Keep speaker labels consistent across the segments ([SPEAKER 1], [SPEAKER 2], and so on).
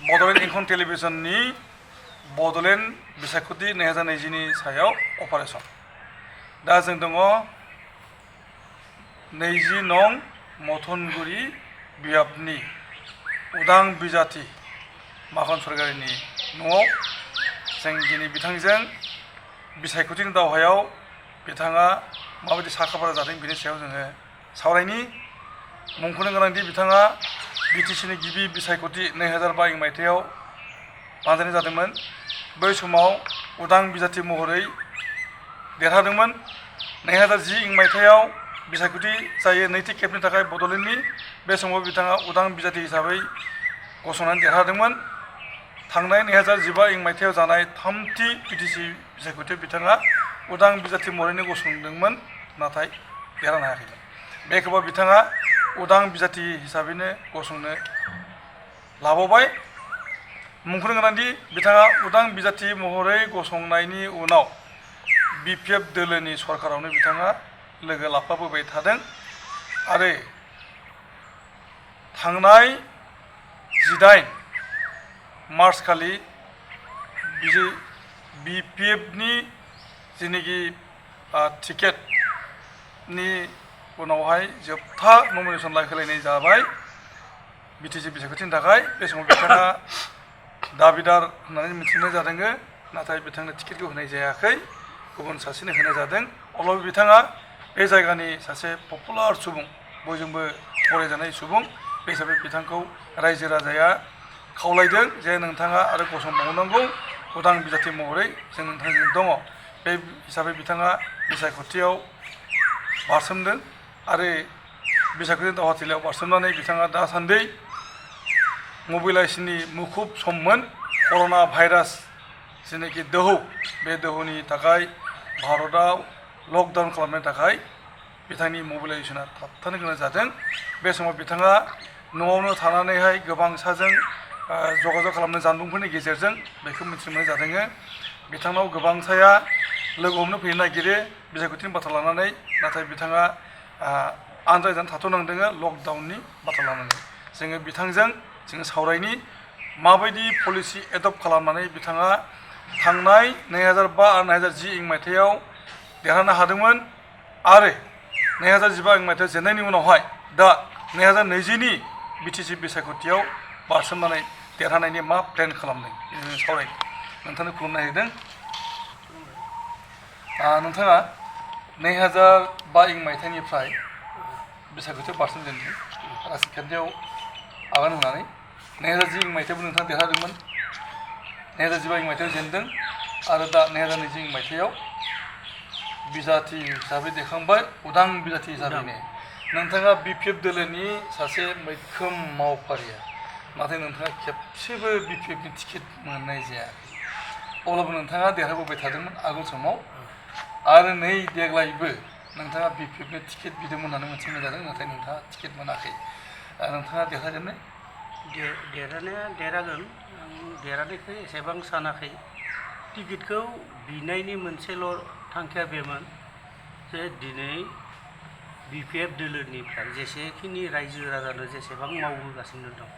[SPEAKER 1] बड'लेण्ड इंखं टेलिभिजननि बड'लेण्ड बिसायख'थि 2020 नि सायाव अपारेशन दा जों दङ 20 नं मथनगुरि बियाबनि उदां बिजाथि माखन सरकारिनि न'आव जों दिनै बिथांजों बिसायख'थिनि दावहायाव बिथाङा माबायदि साखाफारा जादों बिनि सायाव जोङो सावरायनि मुंख'नो गोनांदि बिथाङा बिटिसिनि गिबि बिसायख'थि 2012 मायथाइयाव बानजायनाय जादोंमोन। बै समाव उदां बिजाथि महरै देरहादोंमोन। 2010 मायथाइयाव बिसायख'थि जायो नैथि खेबनि थाखाय बड'लेण्डनि बे समाव बिथाङा उदां बिजाथि हिसाबै गसंनानै देरहादोंमोन। थांनाय 2015 मायथाइयाव जानाय थामथि बिटिसि बिसायख'थियाव बिथाङा उदां बिजाथि महरैनो गसंदोंमोन, नाथाय देरहानो हायाखैमोन। बे खेबाव बिथाङा उदां बिजाथि हिसाबैनो गसंनो लाबावबाय। मुंख'नो गोनांदि बिथाङा उदां बिजाथि महरै गसंनायनि उनाव बिपिएफ दोलोनि सरकारावनो बिथाङा लोगो लाफाबोबाय थादों आरो थांनाय 18 मार्च खालि बिपिएफनि जेनेखि टिकेटनि उनावहाय जोबथा नमिनेसन होलायनाय जाबाय बिटिसि बिसायख'थिनि थाखाय। बे समाव बिथाङा दाबिदार होननानै मिथिनाय जादों, नाथाय बिथांनो टिकेटखौ होनाय जायाखै, गुबुन सासेनो होनाय जादों। अब्लाबो बिथाङा बे जायगानि सासे पपुलार सुबुं, बयजोंबो फरायजानाय सुबुं, बे हिसाबै बिथांखौ रायजो राजाया खावलायदों जे नोंथाङा आरो गसंबावनांगौ, उदां बिजाथि महरै जों नोंथांजों दङ। बे हिसाबै बिथाङा बिसायख'थियाव बारसोमदों आरो बिसायख'थि दावहाथिलियाव बारसोमनानै बिथाङा दासान्दि मबिलाइजेसननि मुखुब सममोन। कर'ना भाइरास जेनाखि दोहौ, बे दोहौनि थाखाय भारतआव लकडाउन खालामनो थाखाय बिथांनि मबिलाइजेसना थाबथानो गोनां जादों। बे समाव बिथाङा न'आवनो थानानैहाय गोबांसाजों जगाजग खालामनो जानबुंफोरनि गेजेरजों बेखौ मिथिनो मोननाय जादों। बिथांनाव गोबांसाया लोगो हमनो फैनो नागिरो बिसायख'थिनि बाथ्रा लानानै, नाथाय बिथाङा आनज्रायनानै थाथ'नांदों लकडाउननि बाथ्रा लानानै। जोङो बिथांजों सावरायनि माबायदि पलिसि एडप्ट खालामनानै बिथाङा थांनाय 2005 आरो 2010 मायथाइयाव देरहानो हादोंमोन आरो 2015 मायथाइयाव जेननायनि उनावहाय दा 2020नि बिटिसि बिसायख'थियाव बारसोमनानै देरहानायनि मा प्लेन खालामदों बेजों सावरायनो नोंथांनो खुलुमनो नागिरदों। नोंथाङा 2005 मायथाइनिफ्राय बिसायख'थियाव बारसोमजेनदों राजखान्थियाव आगान होनानै। 2010 मायथाइयावबो नोंथाङा देरहादोंमोन, 2015 मायथाइयाव जेनदों आरो दा 2020 मायथाइयाव बिजाथि हिसाबै देखांबाय, उदां बिजाथि हिसाबैनो। नोंथाङा बिपिएफ दोलोनि सासे मैखोम मावफारिया, नाथाय नोंथाङा खेबसेबो बिपिएफनि टिकेट मोननाय जायाखै। अब्लाबो नोंथाङा देरहाबोबाय थादोंमोन आगोल समाव आरो नै देग्लायबो नोंथाङा बिपिएफनि टिकेट बिदोंमोन होननानै मिथिनाय जादों, नाथाय नोंथाङा टिकेट मोनाखै। नोंथाङा देरहागोन?
[SPEAKER 2] देरहानाया देरहागोन, आं देरहानायखौ एसेबां सानाखै। टिकेटखौ बिनायनि मोनसेल' थांखिया बेमोन जे दिनै बिपिएफ दोलोनिफ्राय जेसेखिनि रायजो राजानो जेसेबां मावबोगासिनो दं,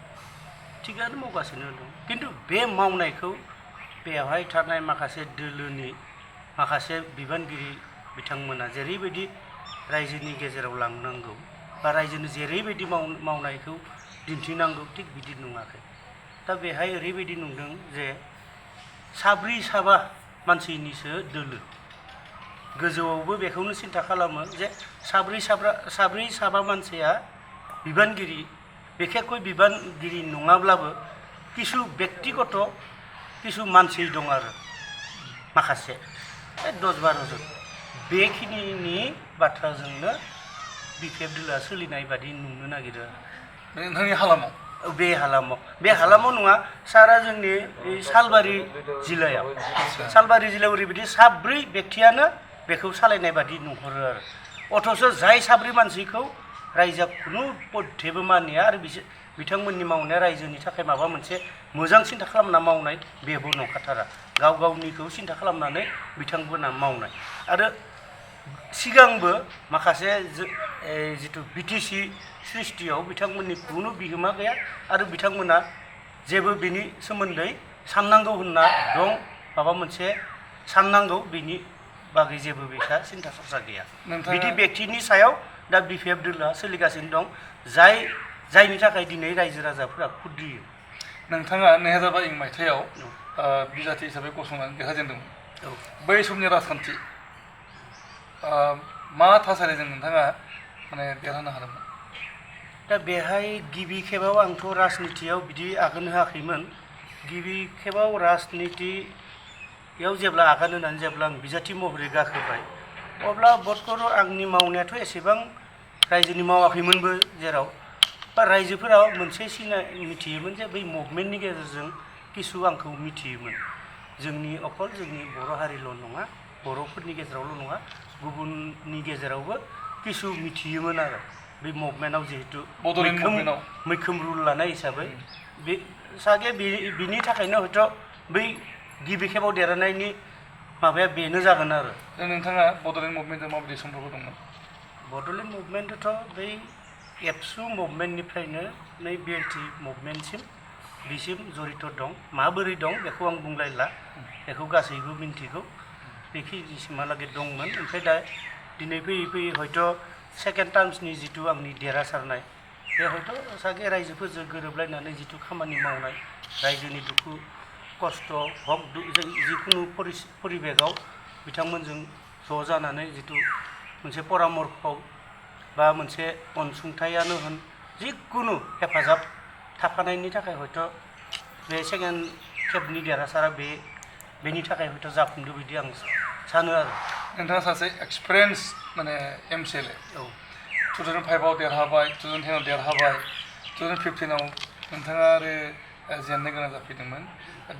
[SPEAKER 2] थिगानो मावगासिनो दं, खिन्थु बे मावनायखौ बेवहाय थानाय माखासे दोलोनि माखासे बिबानगिरि बिथांमोना जेरैबायदि रायजोनि गेजेराव लांनांगौ बा रायजोनो जेरैबायदि मावनायखौ दिन्थिनांगौ, थिग बिदि नङाखै। दा बेहाय ओरैबायदि नुदों जे साब्रै साबा मानसिनिसो दोलो। गोजौआवबो बेखौनो सिन्था खालामो जे साब्रै साबा मानसिया बिबानगिरि, बिखेखय बिबानगिरि नङाब्लाबो किसु बेक्तिगत किसु मानसि दं आरो माखासे 10-12 जन। बेखिनिनि बाथ्राजोंनो बिपिएफ दोलोआ सोलिनाय बादि नुनो नागिरो।
[SPEAKER 1] नोंथांनि हालामाव?
[SPEAKER 2] बे हालामाव नङा, सारा जोंनि सालबारि जिल्लायाव। सालबारि जिल्लायाव ओरैबायदि साब्रै बेक्तियानो बेखौ सालायनाय बादि नुहुरो आरो। अथ'स जाय साब्रै मानसिखौ रायजोआ खुनु पद्धेबो मानिया आरो बिथांमोननि मावनाया रायजोनि थाखाय माबा मोनसे मोजां सिन्था खालामना मावनाय बेबो नंखाथारा। गावनिखौ सिन्था खालामनानै बिथांमोना मावनाय। आरो सिगांबो माखासे जिथु बिटिसि सृष्टियाव बिथांमोननि खुनु बिहोमा गैया आरो बिथांमोना जेबो बेनि सोमोन्दै साननांगौ होनना दं माबा मोनसे साननांगौ बेनि बागै जेबो बेसा सिन्था सरसा गैया बिदि बेक्तिनि सायाव दा बिपिएफ दोलोआ सोलिगासिनो दं जायनि थाखाय दिनै रायजो राजाफोरा खुद्रियो
[SPEAKER 1] नोंथाङा 2022 मायथाइयाव बिजाथि हिसाबै गसंनानै देरहाजेनदोंमोन बै समनि राजखान्थि मा थासारिजों नोंथाङा माने देरहानो हादोंमोन
[SPEAKER 2] दा बेहाय गिबि खेबाव आंथ' राजनितियाव बिदि आगान होआखैमोन गिबि खेबाव राजनितियाव जेब्ला आगान होनानै जेब्ला आं बिजाथि महरै गाखोबाय अब्ला बदकर आंनि मावनायाथ' एसेबां रायजोनि मावाखैमोनबो जेराव बा रायजोफोरा मोनसे मिथियोमोन जे बै मुभमेन्टनि गेजेरजों किसु आंखौ मिथियोमोन जोंनि अकल जोंनि बर' हारिल' नङा बर'फोरनि गेजेरावल' नङा गुबुननि गेजेरावबो किसु मिथियोमोन आरो बे मुभमेन्टआव जिहेतु मैखोम रुल लानाय हिसाबै बे सागे बिनि थाखायनो हयथ' बै गिबि खेबाव देरहानायनि माबाया बेनो जागोन आरो
[SPEAKER 1] नोंथाङा बड'लेण्ड मुभमेन्टजों माबायदि सम्पर्क दंमोन
[SPEAKER 2] बड'लेण्ड मुभमेन्टआथ' बै एबसु मुभमेन्टनिफ्रायनो नै बिएलटि मुभमेन्टसिम बिसिम जरित दं माबोरै दं बेखौ आं बुंलायला बेखौ गासैबो मिन्थिगौ बेखिनिसिमहालागै दंमोन ओमफ्राय दा दिनै फैयै फैयै हयथ' सेकेन्ड टार्मसनि जिथु आंनि देरहासारनाय बे हयथ' सागे रायजोफोरजों गोरोबलायनानै जिथु खामानि मावनाय रायजोनि दुखु खस्थ' हक जिखुनु परिबेगाव बिथांमोनजों ज' जानानै जिथु मोनसे परामर्श बा मोनसे अनसुंथायानो होन जिखुनु हेफाजाब थाफानायनि थाखाय हयथ' बे सेकेन्ड खेबनि देरहासारा बेनि थाखाय हयथ' जाफुंदो बिदि आं सानो आरो
[SPEAKER 1] नोंथाङा सासे एक्सपिरियेन्स माने एमसिएलए 2005आव देरहाबाय 2010आव देरहाबाय 2015आव नोंथाङा आरो जेननो गोनां जाफैदोंमोन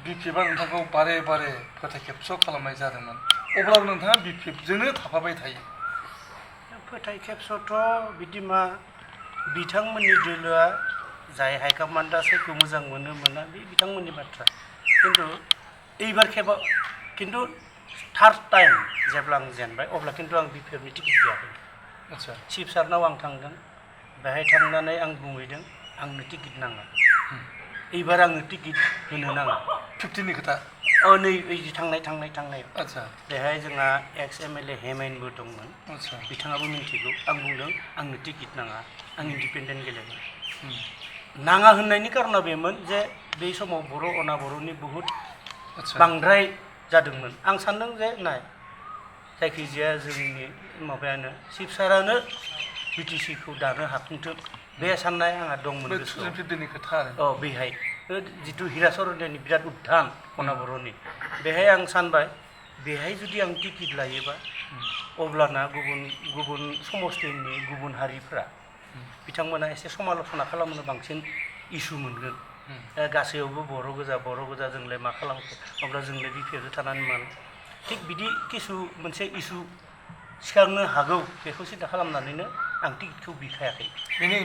[SPEAKER 1] बिपिएफआ नोंथांखौ बारे बारे फोथाय खेबस' खालामनाय जादोंमोन अब्लाबो नोंथाङा बिपिएफजोंनो थाफाबाय थायो
[SPEAKER 2] फोथाय खेबस'थ' बिदि मा बिथांमोननि दोलोआ जाय हाइकमान्डआ सोरखौ मोजां मोनो मोना बे बिथांमोननि बाथ्रा खिन्थु एबार खेबाव खिन्थु थार्ड टाइम जेब्ला आं जेनबाय अब्ला खिन्थु आं बिपिएफनि टिकेट गैयाखै
[SPEAKER 1] आदसा
[SPEAKER 2] चिफ सारनाव आं थांदों बेहाय थांनानै आं बुंहैदों आंनो टिकेट नाङा एबार आंनो टिकेट होनो नाङा
[SPEAKER 1] 50नि खोथा
[SPEAKER 2] नै ओइ थांनाय
[SPEAKER 1] आदसा
[SPEAKER 2] बेहाय जोंहा एक्स एमएलए हेमेनबो दंमोन
[SPEAKER 1] आदसा
[SPEAKER 2] बिथाङाबो मिन्थिगौ आं बुंदों आंनो टिकेट नाङा आं इन्डिपेन्डेन्ट गेलेगोन नाङा होननायनि कारना बेमोन जे बे समाव बर' अनाबर'नि बहुद बांद्राय जादोंमोन आं सानदों जे नाय जायखिजाया जोंनि माबायानो चिफ सारानो बिटिसिखौ दानो हाफुंथों बे साननाय आंहा दंमोन गोसोआव बेहाय जिथु हिरा सरदेनि बिराद उद्धान अनाबर'नि बेहाय आं सानबाय बेहाय जुदि आं टिकेट लायोबा अब्लाना गुबुन समस्थिनि गुबुन हारिफ्रा बिथांमोना एसे समाल'सना खालामनो बांसिन इसु मोनगोन गासैयावबो बर' गोजा जोंलाय मा खालामखो अब्ला जोंलाय बिपिएफजों थानानै मान थिग बिदि किसु मोनसे इसु सिखारनो हागौ बेखौ सिन्था खालामनानैनो आं टिकेटखौ बिखायाखै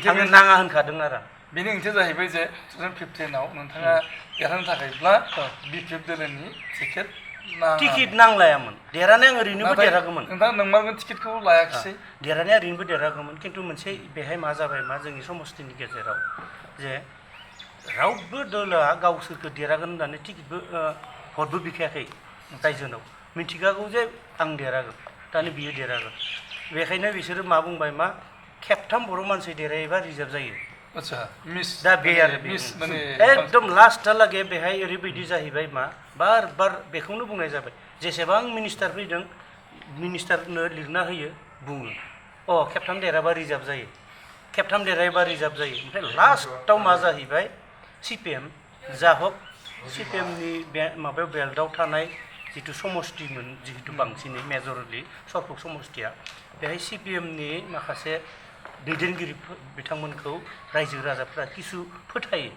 [SPEAKER 2] आङो नाङा होनखादों आरो
[SPEAKER 1] बेनि ओंथिया जाहैबाय जे 2015आव नोंथाङा देरहानो थाखायब्ला बिपिएफ दोलोनि टिकेट
[SPEAKER 2] नांलायामोन देरहानाया आं ओरैनोबो देरहागौमोन
[SPEAKER 1] नोंथाङा नोंमारगोन टिकेटखौ लायाखिसै
[SPEAKER 2] देरहानाया ओरैनोबो देरहागौमोन खिन्थु मोनसे बेहाय मा जाबाय मा जोंनि समस्थिनि गेजेराव जे रावबो दोलोआ गावसोरखौ देरहागोन होननानै टिकेटबो भटबो बिखायाखै रायजोनाव मिथिखागौ जे आं देरहागोन दानो बियो देरहागोन बेखायनो बिसोरो मा बुंबाय मा खेबथाम बर' मानसि देरहायोबा रिजार्भ जायो
[SPEAKER 1] आदसा मिस
[SPEAKER 2] दा बे आरो
[SPEAKER 1] माने
[SPEAKER 2] एकदम लास्टहालागै बेहाय ओरैबायदि जाहैबाय मा बार बेखौनो बुंनाय जाबाय जेसेबां मिनिस्टार फैदों मिनिस्टारनो लिरना होयो बुङो खेबथाम देरहाबा रिजार्भ जायो ओमफ्राय लास्टआव मा जाहैबाय सिपिएम जा हक सिपिएमनि माबायाव बेल्टआव थानाय जिथु समस्थिमोन जिहेतु बांसिनै मेजरलि सरफक समस्थिया बेहाय सिपिएमनि माखासे दैदेनगिरि बिथांमोनखौ रायजो राजाफ्रा किसु फोथायो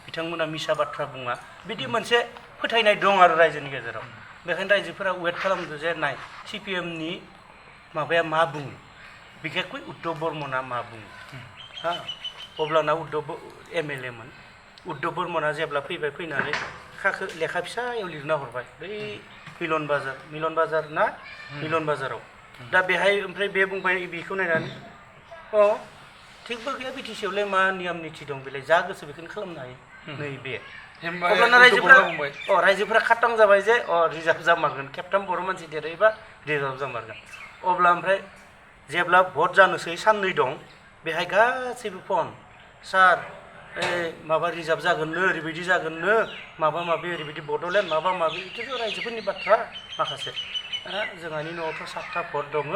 [SPEAKER 2] बिथांमोना मिसा बाथ्रा बुङा बिदि मोनसे फोथायनाय दं आरो रायजोनि गेजेराव बेखायनो रायजोफोरा वेट खालामदो जे नाय सिपिएमनि माबाया मा बुङो बिखेखै उद्धव बर्मना मा बुङो अब्लाना उद्धव एमएलए मोन उद्धव बर्मना जेब्ला फैनानै लेखा फिसायाव लिरना हरबाय बै मिलन बाजाराव दा बेहाय ओमफ्राय बे बुंबाय बेखौ नायनानै थिगबो गैया बिटिसियावलाय मा नियम निथि दं बेलाय जा गोसो बेखौनो खालामनो हायो नैबे
[SPEAKER 1] होमबा
[SPEAKER 2] अब्लाना
[SPEAKER 1] गथ'फोरा बुंबाय
[SPEAKER 2] रायजोफोरा खाथां जाबाय जे रिजार्भ जामारगोन खेबथाम बर' मानसि देरहैबा रिजार्भ जामारगोन अब्ला ओमफ्राय जेब्ला भट जानोसै साननै दं बेहाय गासैबो फन सार माबा रिजार्भ जागोननो ओरैबायदि जागोननो माबा माबि ओरैबायदि बड'लेण्ड माबा माबि बेथ' रायजोफोरनि बाथ्रा माखासे जोंहानि न'आवथ' 7था भट दङ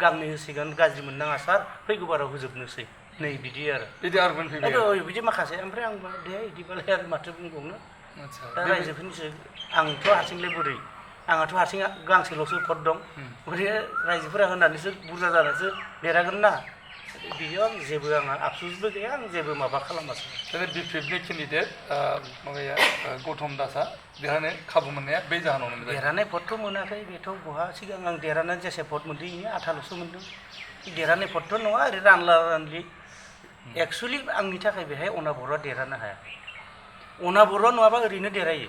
[SPEAKER 2] गांनै होसिगोन गाज्रि मोननाङा सार फैगौ बाराव होजोबनोसै नै बिदि आरो
[SPEAKER 1] बिदि आरगुमेन्ट फैबाय
[SPEAKER 2] बिदि माखासे ओमफ्राय आंबो दे बिदिबालाय आरो माथो बुंबावनो
[SPEAKER 1] आदसा
[SPEAKER 2] दा रायजोफोरनिसो आंथ' हारसिंलाय बोरै आंहाथ' हारसिं गांसेल'सो भट दं ओमफ्राय रायजोफोरा होनानैसो बुरजा जानानैसो देरहागोन ना बेयाव जेबो आंहा आफसुसबो गैया आं जेबो माबा खालामासै
[SPEAKER 1] दा बिपिएफनि केन्डिडेट माबाया गौतम दासआ देरहानो खाबु मोननाया बे जाहोनावनो
[SPEAKER 2] देरहानाय भटथ' मोनाखै बेथ' बहा सिगां आं देरहानानै जेसे भट मोन्दों इनि आथाल'सो मोन्दों देरहानाय भटथ' नङा ओरै रानला रानलि एक्सुवेलि आंनि थाखाय बेहाय अनाबर'आ देरहानो हाया अनाबर'आ नङाबा ओरैनो देरहायो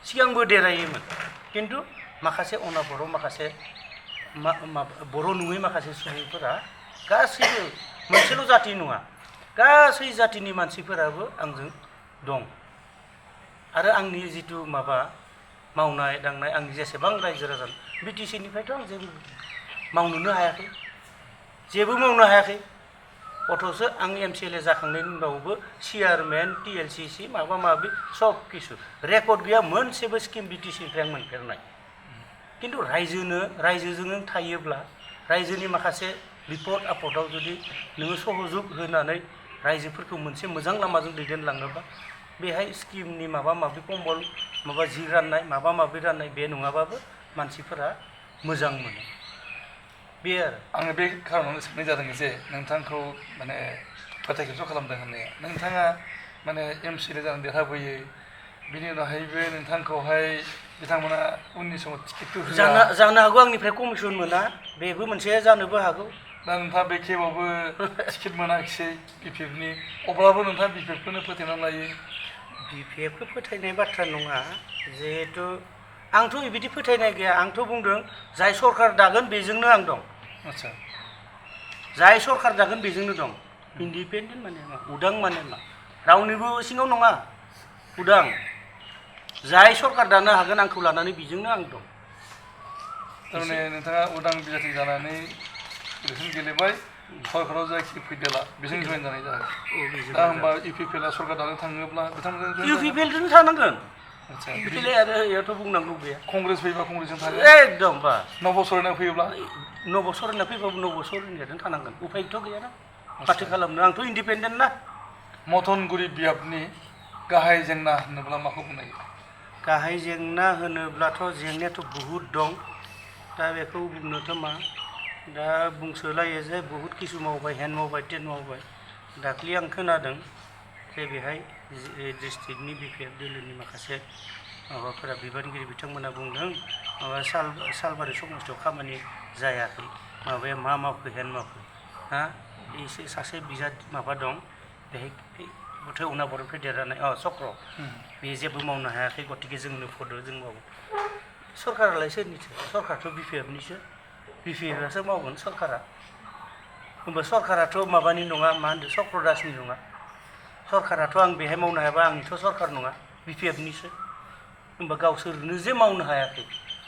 [SPEAKER 2] सिगांबो देरहायोमोन खिन्थु माखासे अनाबर' माखासे बर' नङै माखासे सुबुंफोरा गासैबो मोनसेल' जाथि नङा गासै जाथिनि मानसिफोराबो आंजों दं आरो आंनि जिथु माबा मावनाय दांनाय आंनि जेसेबां रायजो राजा बिटिसिनिफ्रायथ' आं जेबो मावनोनो हायाखै जेबो मावनो हायाखै अथ'सो आं एमसिएलए जाखांनायनि उनावबो चेयारमेन टिएलसिसि माबा माबि सब किसु रेकर्ड गैया मोनसेबो स्किम बिटिसिनिफ्राय आं मोनफेरनाय खिन्थु रायजोजों थायोब्ला रायजोनि माखासे बिपद आफदाव जुदि नोङो सहजुग होनानै रायजोफोरखौ मोनसे मोजां लामाजों दैदेनलाङोबा बेहाय स्किमनि माबा माबि कम्बल माबा जि राननाय माबा माबि राननाय बे नङाबाबो मानसिफोरा मोजां मोनो बे आरो
[SPEAKER 1] आङो बे खारनावनो सोंनाय जादों जे नोंथांखौ माने फोथायखेबस' खालामदों होननाया नोंथाङा माने एमसिएलए जानानै देरहाबोयो बिनि उनावहायबो नोंथांखौहाय बिथांमोना उननि समाव टिकेटखौ होआ
[SPEAKER 2] जानो हागौ आंनिफ्राय कमिसन मोना बेबो मोनसे जानोबो हागौ
[SPEAKER 1] दा नोंथाङा बे खेबावबो टिकेट मोनाखिसै बिपिएफनि अब्लाबो नोंथाङा बिपिएफखौनो फोथायनानै लायो
[SPEAKER 2] बिपिएफखौ फोथायनाय बाथ्रा नङा जिहेथु आंथ' बिदि फोथायनाय गैया आंथ' बुंदों जाय सरकार दागोन बेजोंनो आं दं
[SPEAKER 1] आदसा
[SPEAKER 2] जाय सरकार दागोन बेजोंनो दं इन्डिपेन्डेन्ट माने मा उदां माने मा रावनिबो सिङाव नङा उदां जाय सरकार दानो हागोन आंखौ लानानै बेजोंनो आं दं
[SPEAKER 1] थारमाने नोंथाङा उदां बिजाथि जानानै इलेक्सन गेलेबाय सरकाराव जायखि फैदेला बेजों जयेन जानाय जाबाय दा होमबा इउपिपिएलआ सरकार दानो थाङोब्ला बिथांमोनजों
[SPEAKER 2] इउपिपिएलजों थानांगोन
[SPEAKER 1] आदसा
[SPEAKER 2] इउपिपिएल आरो बेयावथ' बुंनांगौ गैया
[SPEAKER 1] कंग्रेस फैबा कंग्रेसजों थागोन
[SPEAKER 2] एकदम बा
[SPEAKER 1] नबसरना फैयोब्ला
[SPEAKER 2] नबसरना फैबाबो नबसरनाजों थानांगोन उफायथ' गैयाना माथो खालामनो आंथ' इन्डिपेन्डेन्ट ना
[SPEAKER 1] मथनगुरि बियाबनि गाहाय जेंना होनोब्ला माखौ बुंनाय
[SPEAKER 2] गाहाय जेंना होनोब्लाथ' जेंनायाथ' बहुद दं दा बेखौ बुंनोथ' मा दा बुंसोलायो जे बहुद किसु मावबाय हेन मावबाय टेन मावबाय दाख्लि आं खोनादों जे बेहाय डिस्ट्रिक्टनि बिपिएफ दोलोनि माखासे माबाफोरा बिबानगिरि बिथांमोना बुंदों माबा सालबारि समस्थियाव खामानि जायाखै माबाया मा मावखो हेन मावखो हा एसे सासे बिजाद माबा दं बेहाय बोथोर उनाबरनिफ्राय देरहानाय चक्र बे जेबो मावनो हायाखै गतिके जोंनो फदो जों मावो सरकारालाय सोरनिसो सरकारथ' बिपिएफनिसो बिपिएफआसो मावगोन सरकारा होमबा सरकाराथ' माबानि नङा मा होनदों चक्रदासनि नङा सरकाराथ' आं बेहाय मावनो हायाबा आंथ' सरकार नङा बिपिएफनिसो होमबा गावसोरनो जे मावनो हायाखै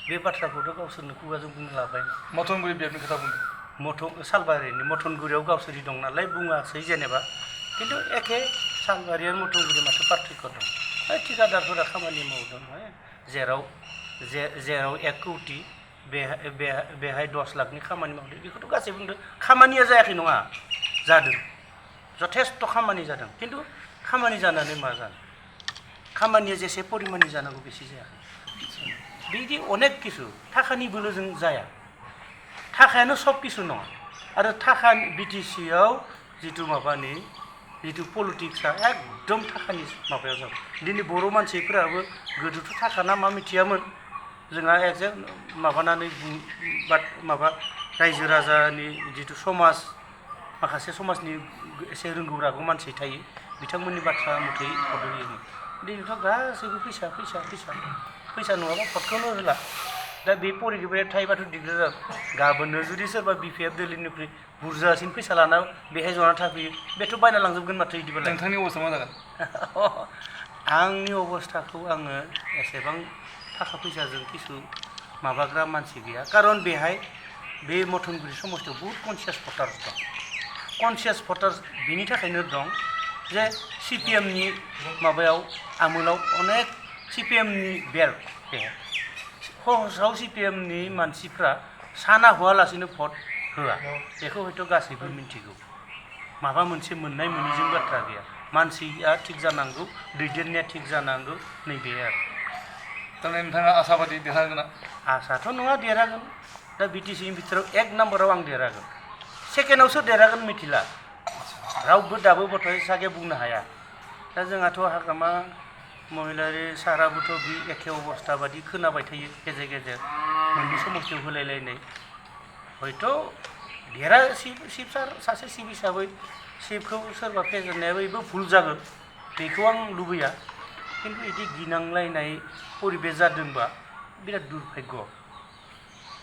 [SPEAKER 2] बे बाथ्राखौथ' गावसोरनो खुगाजों बुंनो लाबाय
[SPEAKER 1] मथनगुरि बियाबनि खोथा बुंदों
[SPEAKER 2] सालबारिनि मथनगुरियाव गावसोरनि दं नालाय बुङासै जेनेबा खिन्थु एखे सालबारि आरो मथनगुरि माथो पार्थक्य दं ठिकादारफोरा खामानि मावदों जेराव 1 कौटि बेहाय 10 लाखनि खामानि मावदों बेखौथ' गासैबो बुंदों खामानिया जायाखै नङा जादों जथेस्थ' खामानि जादों खिन्थु खामानि जानानै मा जानो खामानिया जेसे परिमाननि जानांगौ बेसे जायाखै बिदि अनेक किसु थाखानि बोलोजों जाया थाखायानो सब किसु नङा आरो थाखा बिटिसिआव जिथु पलिटिक्सआ एकदम थाखानि माबायाव जाबाय दिनै बर' मानसिफोराबो गोदोथ' थाखा ना मा मिथियामोन जोंहा एकजेक्ट माबानानै माबा रायजो राजानि जिथु समाज माखासे समाजनि एसे रोंगौ रागौ मानसि थायो बिथांमोननि बाथ्रा मथै भट होयोमोन दिनैथ' गासैबो फैसा नङाबा भटखौनो होला दा बे परिखेबाया थायोबाथ' दिगदार जागोन गाबोननो जुदि सोरबा बिपिएफ दोलोनिख्रुइ बुरजासिन फैसा लाना बेहाय जना थाफैयो बेथ' बायना लांजोबगोन माथो बिदिबालाय
[SPEAKER 1] नोंथांनि अबस्था मा जागोन
[SPEAKER 2] आंनि अबस्थाखौ आङो एसेबां थाखा फैसाजों किसु माबाग्रा मानसि गैया कारन बेहाय बे मथनगुरि समस्थियाव बहुत कनसियास भटार्स दं कनसियास भटार्स बेनि थाखायनो दं जे सिपिएमनि माबायाव आमोलाव अनेक सिपिएमनि बेल्ट बेहाय सहसाव सिपिएमनि मानसिफ्रा साना हवालासिनो भट होआ बेखौ हयथ' गासैबो मिन्थिगौ माबा मोनसे मोननाय मोनैजों बाथ्रा गैया मानसिया थिग जानांगौ दैदेननाया थिग जानांगौ नैबे आरो
[SPEAKER 1] थारमाने नोंथाङा आसाबादि देरहागोन ना
[SPEAKER 2] आसाथ' नङा देरहागोन दा बिटिसिनि बिथोराव एक नाम्बाराव आं देरहागोन सेकेन्डआव सोर देरहागोन मिथिला रावबो दाबो बर्थ'य सागे बुंनो हाया दा जोंहाथ' हाग्रामा महिलारि साराबोथ' बे एखे अबस्था बादि खोनाबाय थायो गेजेर गेजेर मोननै समस्थियाव होलायलायनाय हयथ' देरा सिब सासे सिब हिसाबै सिबखौ सोरबा फेजेननायाबो बेबो भुल जागोन बेखौ आं लुबैया खिन्थु बिदि गिनांलायनाय परिबेस जादोंबा बिराद दुर्भाग्य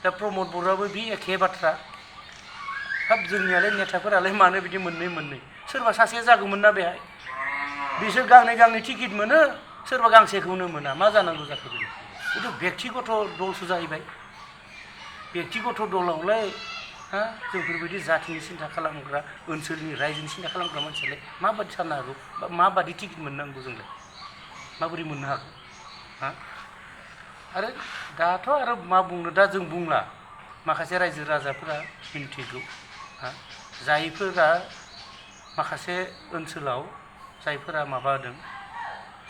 [SPEAKER 2] दा प्रमद बर'आबो बे एखे बाथ्रा हाब जोंनियालाय नेताफोरालाय मानो बिदि मोननै सोरबा सासेया जागौमोन ना बेहाय बिसोर गांनै टिकेट मोनो सोरबा गांसेखौनो मोना मा जानांगौ जाखो बेनो खिन्थु बेक्तिगत दलसो जाहैबाय बेक्तिगत दलावलाय हा जोंफोरबायदि जाथिनि सिन्था खालामग्रा ओनसोलनि रायजोनि सिन्था खालामग्रा मानसियालाय माबादि साननो हागौ बा माबादि टिकेट मोननांगौ जोंलाय माबोरै मोननो हागौ हा आरो दाथ' आरो मा बुंनो दा जों बुंला माखासे रायजो राजाफोरा मिन्थिगौ हा जायफोरा माखासे ओनसोलाव जायफोरा माबादों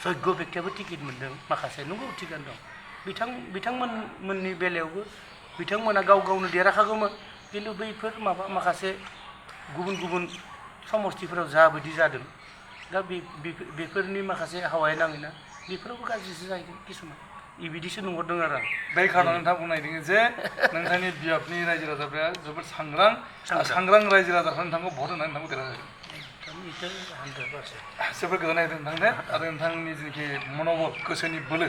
[SPEAKER 2] जग्य बेक्तियाबो टिकेट मोनदों माखासे नंगौ थिगानो दं बिथांमोननि बेलायावबो बिथांमोना गाव गावनो देरहाखागौमोन खिन्थु बैफोर माखासे गुबुन समस्थिफोराव जाबायदि जादों दा बेफोरनि माखासे हावाया नाङैना बेफोरावबो गाज्रिसो जाहैगोन किसुमान बिदिसो नुहरदों आरो आं
[SPEAKER 1] बे खारनाव नोंथाङा बुंनो नागिरदों जे नोंथांनि बियाबनि रायजो राजाफ्रा जोबोद सांग्रां रायजो राजाफ्रा नोंथांखौ भट होनानै नोंथांखौ देरहाहोगोन जोबोद गोजोननाय होदों नोंथांनो आरो नोंथांनि जेनाखि मन'बल गोसोनि बोलो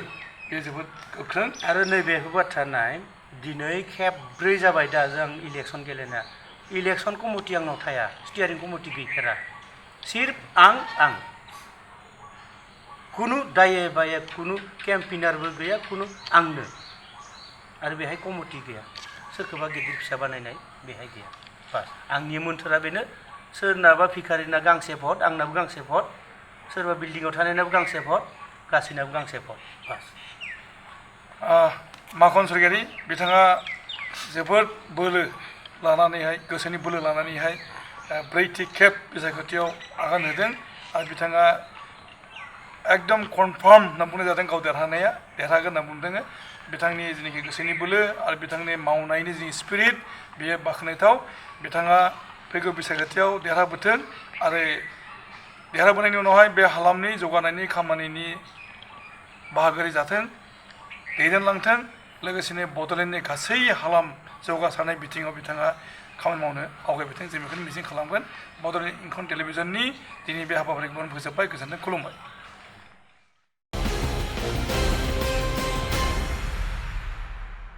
[SPEAKER 1] बे जोबोद गोख्रों
[SPEAKER 2] आरो नैबेखौ बाथ्रा नाय दिनै खेबब्रै जाबाय दा जों इलेक्सन गेलेनाया इलेक्सन कमिटि आंनाव थाया स्टियारिं कमिटि गैफेरा सिर्फ आं खुनु दाये बाये खुनु केम्पेनारबो गैया खुनु आंनो आरो बेहाय कमिटि गैया सोरखौबा गिदिर फिसा बानायनाय बेहाय गैया बास आंनि मोन्थोरा बेनो सोरनाबा भिखारिना गांसे भट आंनाबो गांसे भट सोरबा बिल्डिंआव थानायनाबो गांसे भट गासैनाबो गांसे भट बास
[SPEAKER 1] माखन सरगियारि बिथाङा जोबोद बोलो लानानैहाय गोसोनि बोलो लानानैहाय ब्रैथि खेब बिसायख'थियाव आगान होदों आरो बिथाङा एकदम कनफार्म होनना बुंनाय जादों गाव देरहागोन होनना बुंदों बिथांनि जेनाखि गोसोनि बोलो आरो बिथांनि मावनायनि जि स्पिरिट बेयो बाख्नायथाव बिथाङा फैगौ बिसायख'थियाव देरहाबोथों आरो देरहाबोनायनि उनावहाय बे हालामनि जौगानायनि खामानिनि बाहागोआरि जाथों दैदेनलांथों लोगोसेनो बड'लेण्डनि गासै हालाम जौगासारनाय बिथिङाव बिथाङा खामानि मावनो आवगायबोथों जों बेखौनो मिजिं खालामगोन बड'लेण्ड इंखं टेलिभिजननि दिनै बे हाबाफारिखौ फोजोबबाय गोजोनथों खुलुमबाय